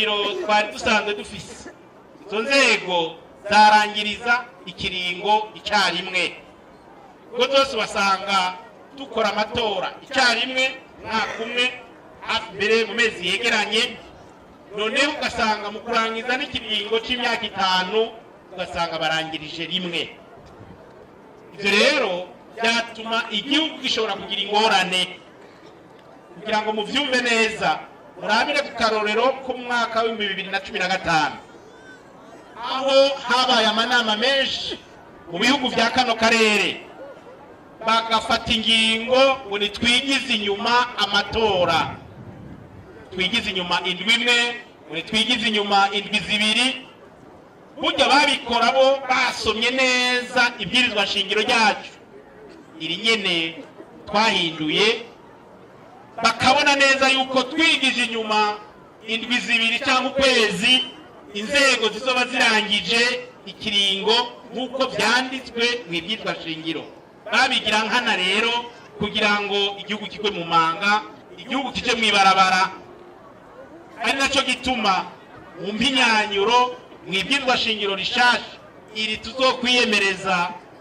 shingiro twari dusanzwe dufise, izo nzego zarangiriza ikiringo icyarimwe, ubwo zose basanga dukora amatora icyarimwe umwaka umwe hafi mbere mu mezi yegeranye, noneho ugasanga mu kurangiza n'ikiringo cy'imyaka 5 ugasanga barangirije rimwe. Ibyo rero byatuma igihugu gishobora kugira ingorane. Kugira ngo muvyumve neza, murabire ku karorero k'umwaka w'ibihumbi bibiri na cumi na gatanu, aho habaye amanama menshi mu bihugu vya kano karere, bagafata ingingo ngo nitwigize inyuma amatora, twigize inyuma indwi imwe, ngo nitwigize inyuma indwi zibiri. Burya babikora bo basomye neza ibwirizwa shingiro ryacu iri nyene twahinduye, bakabona neza yuko twigije inyuma indwi zibiri cyangwa ukwezi inzego zizoba zirangije ikiringo nk'uko vyanditswe mu ibwirizwa shingiro. Babigira nkana rero kugira ngo igihugu kigwe mu manga, igihugu kije mw'ibarabara. Ari naco gituma mu mpinyanyuro mu ibwirizwa shingiro rishasha iri tuzokwiyemereza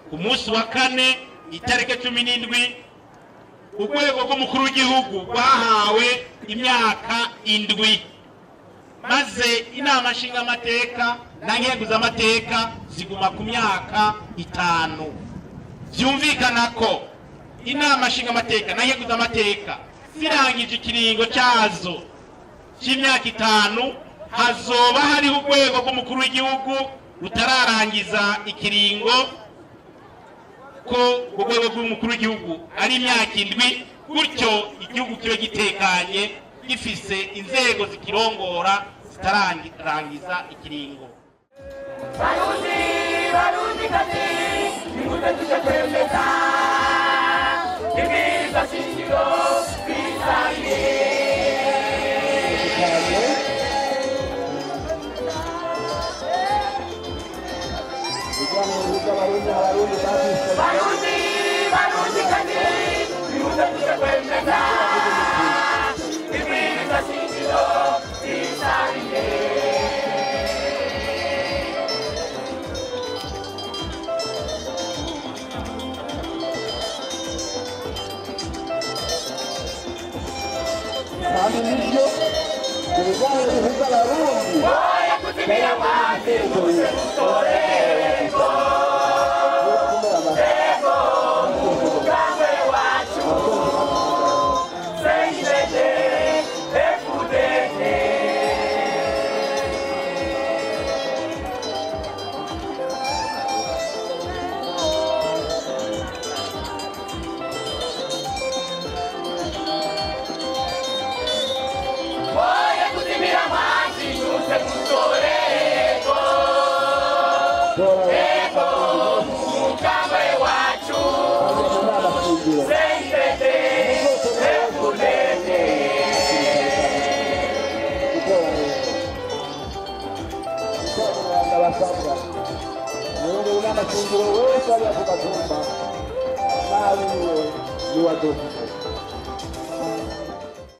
ku munsi wa 4 itariki 17, urwego rw'umukuru w'igihugu rwahawe imyaka 7, maze inama nshingamateka na nkenguzamateka ziguma ku myaka 5. Vyumvikana ko inama nshingamateka na nkenguzamateka zirangije ikiringo cyazo cy'imyaka 5, hazoba hariho urwego rw'umukuru w'igihugu rutararangiza ikiringo, ko urwego rw'umukuru w'igihugu ari imyaka 7, gutyo igihugu kibe gitekanye gifise inzego zikirongora zitararangiza ikiringo. Barundi, Barundi kazi, nimuze tuje kwemeza ibwirizwa shingiro twisangiye. Barundi, Barundi kazi, nimuze tuje kwemeza ibwirizwa shingiro twisangiye. Kandi nibyo ibiganiro bihuza Abarundi. Oya kuzimira amazi, muze mutore ego, ego, umugambwe wacu, CNDD, FDD. Oya kuzimira amazi, muze mutore ego, ego, umugambwe wacu, CNDD, FDD. Basabwa niwe n'amashingiro wese ariya ku gatumba nabiwe niwe adoda.